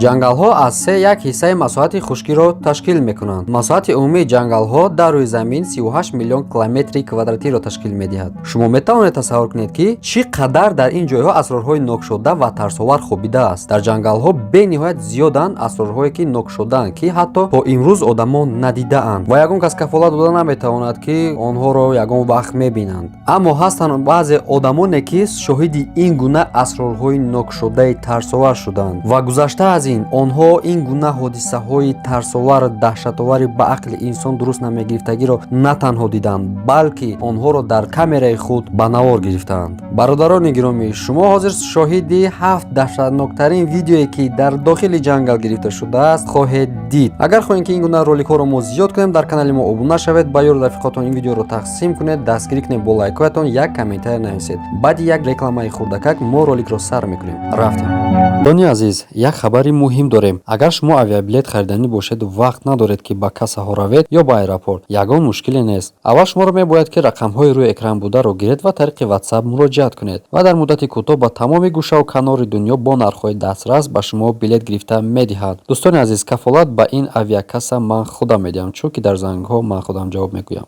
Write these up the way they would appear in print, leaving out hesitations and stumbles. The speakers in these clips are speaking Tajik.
Ҷангалҳо аз 3,1 ҳиссаи масоҳати хушкиро ташкил мекунанд. Масоҳати умумии ҷангалҳо дар рӯи замин 38 миллион километри квадратиро ташкил медиҳад. Шумо метавонед тасаввур кунед, ки чӣ қадар дар ин ҷойҳо асрорҳои нокшода ва тарсовар хобидааст. Дар ҷангалҳо бениҳоят зиёданд асрорҳое, ки нокшодаанд, ки ҳатто то имрӯз одамон надидаанд ва ягон кас кафолат дода наметавонад, ки онҳоро ягон вақт мебинанд. Аммо ҳастанд баъзе одамоне, ки шоҳиди ин гуна асрорҳои нокшодаи тарсовар шуданд ва гузашта аз ин онҳо ин гуна ҳодисаҳои тарсовар, даҳшатовари ба ақли инсон дуруст намегирифтагиро на танҳо диданд, балки онҳоро дар камераи худ ба навор гирифтаанд. Бародарони гиромӣ, шумо ҳозир шоҳиди ҳафт даҳшатноктарин видеое, ки дар дохили ҷангал гирифта шудааст, хоҳед дид. Агар хоҳем, ки ин гуна роликҳоро мо зиёд кунем, дар канали мо обуна шавед, ба ёру рафиқотон ин видеоро тақсим кунед, дастгирӣ кунед бо лайкҳоятон, як комментария нависед. Баъди як рекламаи хурдакак мо роликро сар мекунем. Рафтем. Дӯстони азиз, як хабари муҳим дорем. Агар шумо авиабилет хариданӣ бошед, вақт надоред, ки ба кассаҳо равед ё ба аэропорт, ягон мушкиле нест. Аввал шуморо мебояд, ки рақамҳои рӯи экран бударо гиред ва тариқи WhatsApp муроҷиат кунед ва дар муддати кӯтоҳ ба тамоми гӯшаву канори дунё бо нархҳои дастрас ба шумо билет гирифта медиҳад. Дӯстони азиз, кафолат ба ин авиакасса ман худам медиҳам, чунки дар зангҳо ман худам ҷавоб мегӯям.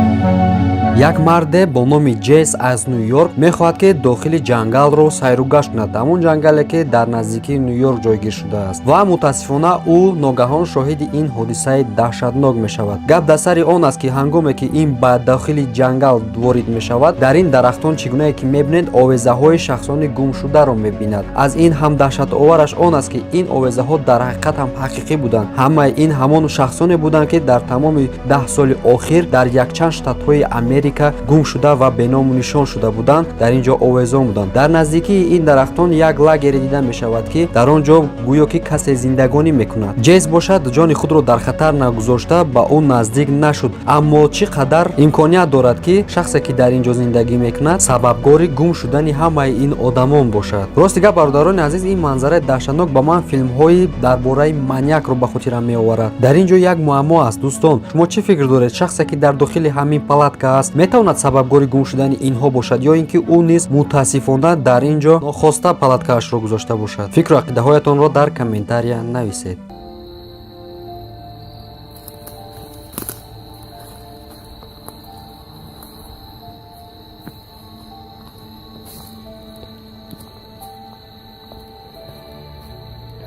Як марде бо номи Ҷейс аз Ню-Йорк мехоҳад, ки дохили ҷангалро сайру гашт кунад, ҳамон ҷангале, ки дар наздикии Ню-Йорк ҷойгир шудааст. Ва мутаассифона ӯ ногаҳон шоҳиди ин ҳодисаи даҳшатнок мешавад. Гап дар сари он аст, ки ҳангоме ки ин ба дохили ҷангал ворид мешавад, дар ин дарахтон, чӣ гунае ки мебинед, овезаҳои шахсони гумшударо мебинад. Аз ин ҳам даҳшатовараш он аст, ки ин овезаҳо дар ҳақиқат ҳам ҳақиқӣ буданд. Ҳамаи ин ҳамон шахсоне буданд, ки дар тамоми 10 соли охир дар якчанд штатҳои Америка гум шуда ва беному нишон шуда буданд, дар ин ҷо овезон буданд. Дар наздикии ин дарахтон як лагере дида мешавад, ки дар он ҷо гӯё ки касе зиндагонӣ мекунад. Ҷейс бошад, ҷони худро дар хатар нагузошта, ба ӯ наздик нашуд. Аммо чӣ қадар имконият дорад, ки шахсе, ки дар ин ҷо зиндагӣ мекунад, сабабгори гум шудани ҳамаи ин одамон бошад? Рости гап, бародарони азиз, ин манзараи даҳшатнок ба ман филмҳои дар бораи маньякро ба хотирам меоварад. Дар ин ҷо як муаммо аст. Дӯстон, шумо чӣ фикр доред? Шахсе, ки дар дохили ҳамин палатка аст, метавонад сабабгори гум шудани инҳо бошад ё ин ки ӯ низ мутаассифона дар ин ҷо нохоста палаткаашро гузошта бошад? Фикру ақидаҳоятонро дар комментария нависед.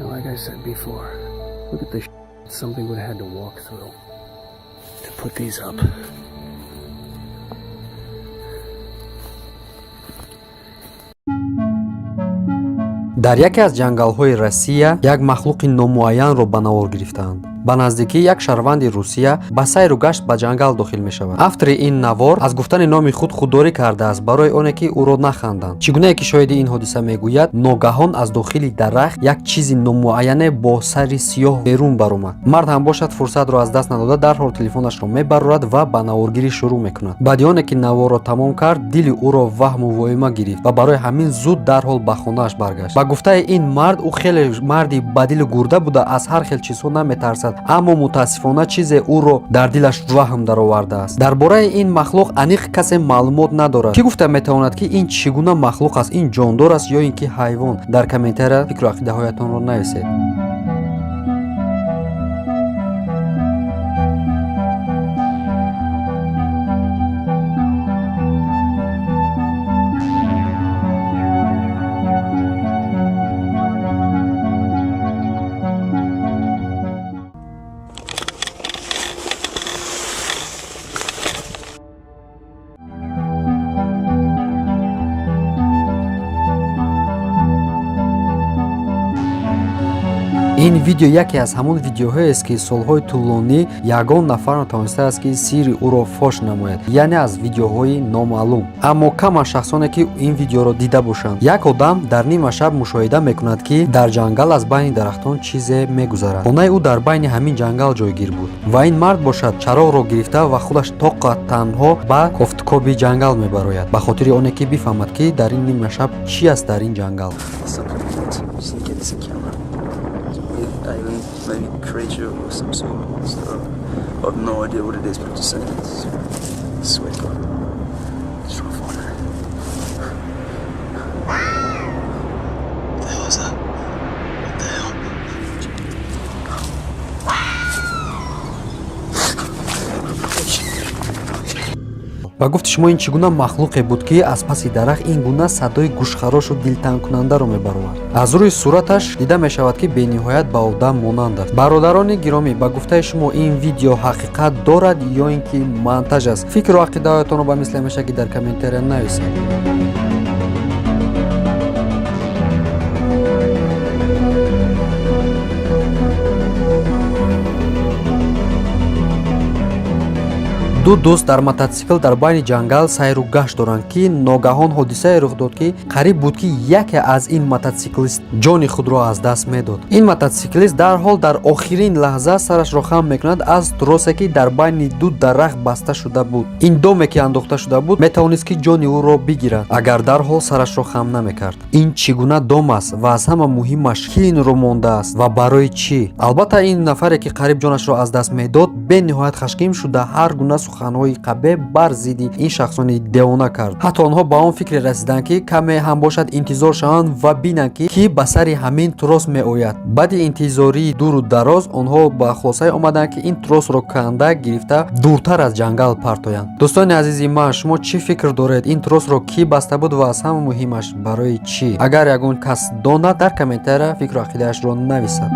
Now, like I said before, look at the something would have had to walk through to put these up. Дар яке аз ҷангалҳои Россия як махлуқи номуайянро ба навор гирифтаанд. Ба наздикӣ як шаҳрванди Русия ба сайру гашт ба ҷангал дохил мешавад. Автори ин навор аз гуфтани номи худ худдорӣ кардааст, барои оне ки ӯро наханданд. Чӣ гунае ки шоҳиди ин ҳодиса мегӯяд, ногаҳон аз дохили дарахт як чизи номуайяне бо сари сиёҳ берун баромад. Мард ҳам бошад, фурсатро аз даст надода, дарҳол телефонашро мебарорад ва ба наворгирӣ шурӯъ мекунад. Баъди оне ки наворро тамом кард, дили ӯро ваҳму воима гирифт ва барои ҳамин зуд дарҳол ба хонааш баргашт. Ба гуфтаи ин мард, ӯ хеле марди бадилу гурда буда, аз ҳар хел чизҳо наметарсад, аммо мутаассифона чизе ӯро дар дилаш ваҳм даровардааст. Дар бораи ин махлуқ аниқ касе маълумот надорад. Кӣ гуфта метавонад, ки ин чӣ гуна махлуқ аст? Ин ҷондор аст ё ин ки ҳайвон? Дар комментария фикру ақидаҳоятонро нависед. Ин видео яке аз ҳамон видеоҳоест, ки солҳои тӯлонӣ ягон нафар натавонистааст, ки сирри ӯро фош намояд, яъне аз видеоҳои номаълум. Аммо каманд шахсоне, ки ин видеоро дида бошанд. Як одам дар нима шаб мушоҳида мекунад, ки дар ҷангал аз байни дарахтон чизе мегузарад. Хонаи ӯ дар байни ҳамин ҷангал ҷойгир буд ва ин мард бошад, чароғро гирифта ва худаш тоқа танҳо ба кофткоби ҷангал мебарояд, ба хотири оне ки бифаҳмад, ки дар ин нима шаб чӣ аст дар ин ҷангал. Something just get this camera. Alien, maybe creature or some sort. So I've no idea what it is, but I've just seen it. Swear to God. Let's try and find it. What the hell is that? What the hell? Ба гуфти шумо, ин чӣ гуна махлуқе буд, ки аз паси дарахт ин гуна садои гӯшхарошу дилтангкунандаро мебаровард? Аз рӯи сураташ дида мешавад, ки бениҳоят ба одам монанд аст. Бародарони гиромӣ, ба гуфтаи шумо, ин видео ҳақиқат дорад ё ин ки монтаж аст? Фикру ақидаҳоятонро ба мисли ҳамешагӣ дар комментария нависед. Ду дӯст дар мототсикл дар байни ҷангал сайру гашт доранд, ки ногаҳон ҳодисае рух дод, ки қариб буд, ки яке аз ин мототсиклист ҷони худро аз даст медод. Ин мототсиклист дарҳол дар охирин лаҳза сарашро хам мекунад аз тросе, ки дар байни ду дарахт баста шуда буд. Ин доме, ки андохта шуда буд, метавонист, ки ҷони ӯро бигирад, агар дарҳол сарашро хам намекард. Ин чӣ гуна дом аст ва аз ҳама муҳимаш, кӣ инро мондааст ва барои чӣ? Албатта, ин нафаре, ки қариб ҷонашро аз даст медод, бениҳоят хашкин шуда, ҳар гуна суханҳои қабеҳ бар зидди ин шахсони девона кард. Ҳатто онҳо ба он фикре расиданд, ки каме ҳам бошад интизор шаванд ва бинанд, ки кӣ ба сари ҳамин трос меояд. Баъди интизории дуру дароз онҳо ба хулосае омаданд, ки ин тросро канда гирифта, дуртар аз ҷангал партоянд. Дӯстони азизи ман, шумо чӣ фикр доред? Ин тросро кӣ баста буд ва аз ҳама муҳимаш, барои чӣ? Агар ягон кас донад, дар комментария фикру ақидаашро нависад.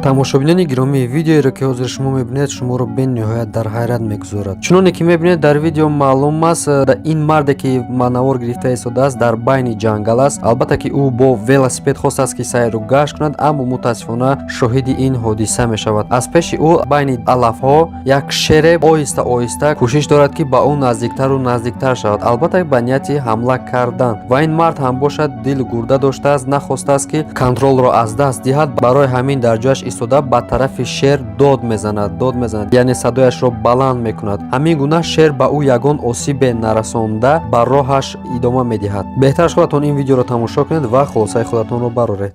Тамошобинони гиромӣ, видеоеро, ки ҳозир шумо мебинед, шуморо бениҳоят дар ҳайрат мегузорад. Чуноне ки мебинед, дар видео маълум аст, ин марде, ки навор гирифта истодааст, дар байни ҷангал аст. Албатта, ки ӯ бо велосипед хостааст, ки сайру гашт кунад, аммо мутаассифона шоҳиди ин ҳодиса мешавад. Аз пеши ӯ байни алафҳо як шере оҳиста оҳиста кӯшиш дорад, ки ба ӯ наздиктару наздиктар шавад, албатта, ба нияти ҳамла кардан. Ва ин мард ҳам бошад, дилу гурда доштааст, нахостааст, ки контролро аз даст диҳад. Барои ҳамин дар ҷояш истода, ба тарафи шер дод мезанад, дод мезанад, яъне садояшро баланд мекунад. Ҳамин гуна шер ба ӯ ягон осибе нарасонда, ба роҳаш идома медиҳад. Беҳтараш худатон ин видеоро тамошо кунед ва хулосаи худатонро бароред.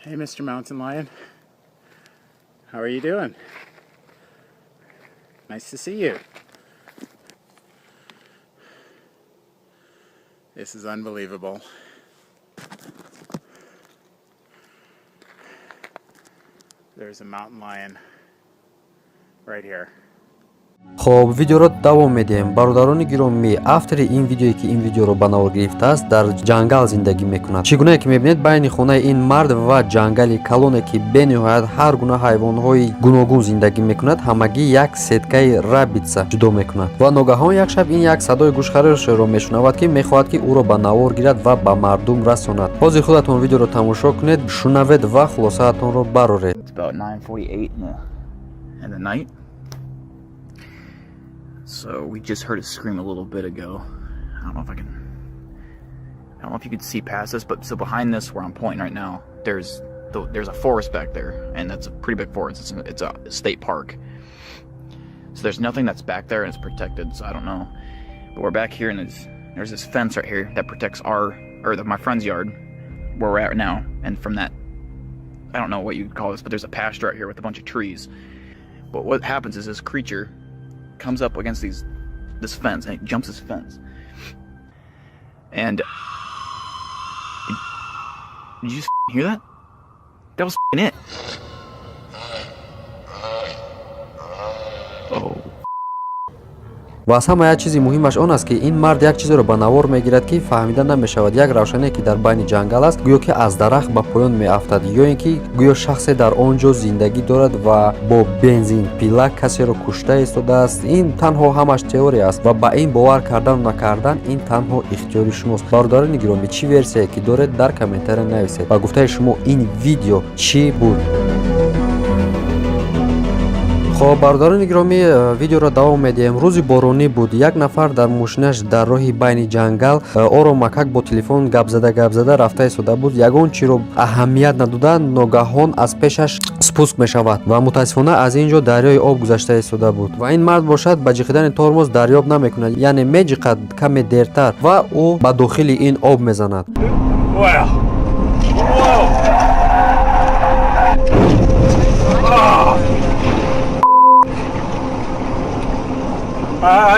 Hey, Mr. Mountain Lion. How are you doing? Nice to see you. This is unbelievable. There's a mountain lion right here. Хоб, видеоро давом медиҳем. Бародарони гиромӣ, автори ин видеое, ки ин видеоро ба навор гирифтааст, дар ҷангал зиндагӣ мекунад. Чӣ гунае ки мебинед, байни хонаи ин мард ва ҷангали калоне, ки бениҳоят ҳар гуна ҳайвонҳои гуногун зиндагӣ мекунад, ҳамагӣ як сеткаи рабица ҷудо мекунад. Ва ногаҳон як шаб ин як садои гӯшхарошеро мешунавад, ки мехоҳад, ки ӯро ба навор гирад ва ба мардум расонад. Ҳозир худатон видеоро тамошо кунед, шунавед ва хулосаатонро бароред. It's about 9:48 in the night. So we just heard a scream a little bit ago. I don't know if I can. I don't know if you could see past this, but so behind this, where I'm pointing right now, there's a forest back there, and that's a pretty big forest. It's a state park. So there's nothing that's back there, and it's protected. So I don't know. But we're back here, and there's this fence right here that protects our or my friend's yard, where we're at now. And from that, I don't know what you'd call this, but there's a pasture out here with a bunch of trees. But what happens is this creature comes up against these this fence and it jumps this fence. And did you just hear that? That was it. Oh. Ва аз ҳама як чизи муҳимаш он аст, ки ин мард як чизеро ба навор мегирад, ки фаҳмида намешавад. Як равшане, ки дар байни ҷангал аст, гӯё ки аз дарахт ба поён меафтад ё ин ки гӯё шахсе дар он ҷо зиндагӣ дорад ва бо бензинпила касеро кушта истодааст. Ин танҳо ҳамаш теория аст ва ба ин бовар кардану накардан ин танҳо ихтиёри шумост. Бародарони гиромӣ, чӣ версияе ки доред, дар комментария нависед. Ба гуфтаи шумо, ин видео чӣ буд? Хоб, бародарони гиромӣ, видеоро давом медиҳем. Рӯзи боронӣ буд. Як нафар дар мошинаш дар роҳи байни ҷангал оромакак бо телефон гап зада, гап зада рафта истода буд. Ягон чиро аҳамият надода, ногаҳон аз пешаш спуск мешавад ва мутаассифона аз ин ҷо дарёи об гузашта истода буд. Ва ин мард бошад, ба ҷиқидани тормоз дарёб намекунад, яъне меҷиқад каме дертар ва ӯ ба дохили ин об мезанад. Wow. Whoa. Oh.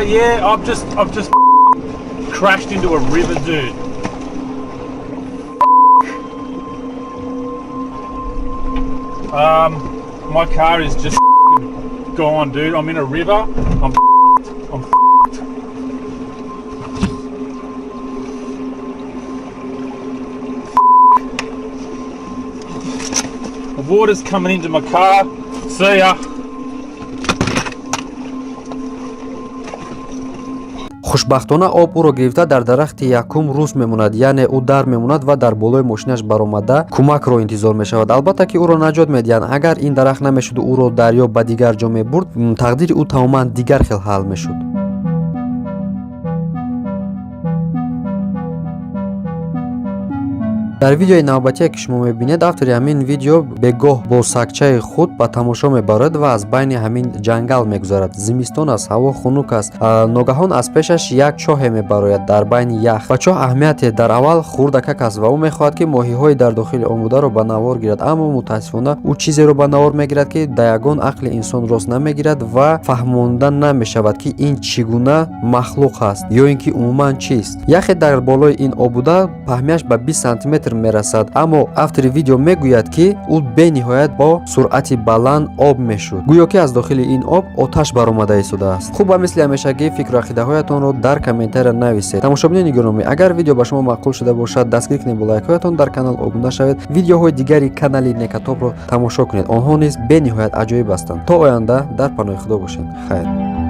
Yeah, I've just Crashed into a river, dude. My car is just gone, dude. I'm in a river. I'm The water's coming into my car. See ya. Хушбахтона, об ӯро гирифта, дар дарахти якум рӯз мемонад, яъне ӯ дар мемонад ва дар болои мошинаш баромада, кӯмакро интизор мешавад. Албатта ки ӯро наҷот медиҳанд. Агар ин дарахт намешуду ӯро дарё ба дигар ҷо мебурд, тақдири ӯ тамоман дигар хел ҳал мешуд. Дар видеои навбатие, ки шумо мебинед, автори ҳамин видео бегоҳ бо сагчаи худ ба тамошо мебарад ва аз байни ҳамин ҷангал мегузарад. Зимистон аст, ҳаво хунук аст. Ногаҳон аз пешаш як чоҳе мебарояд дар байни ях ва чоҳ аҳамияте дар аввал хурдакак аст ва ӯ мехоҳад, ки моҳиҳои дар дохили он бударо ба навор гирад, аммо мутаассифона, ӯ чизеро ба навор мегирад, ки да ягон ақли инсон рост намегирад ва фаҳмонда намешавад, ки ин чӣ гуна махлуқ аст ё ин ки умуман чист. Яхе дар болои ин об буда, паҳмияш ба 20 сантиметр мерасад, аммо автори видео мегӯяд, ки ӯ бениҳоят бо суръати баланд об мешуд, гӯё ки аз дохили ин об оташ баромада истодааст. Хуб, ба мисли ҳамешагӣ, фикру ақидаҳоятонро дар комментария нависед. Тамошобинони гиромӣ, агар видео ба шумо маъқул шуда бошад, дастгирӣ кунед бо лайкҳоятон, дар канал обуна шавед, видеоҳои дигари канали Некатобро тамошо кунед, онҳо низ бениҳоят аҷоиб ҳастанд. То оянда дар паноҳи Худо бошед, хайр.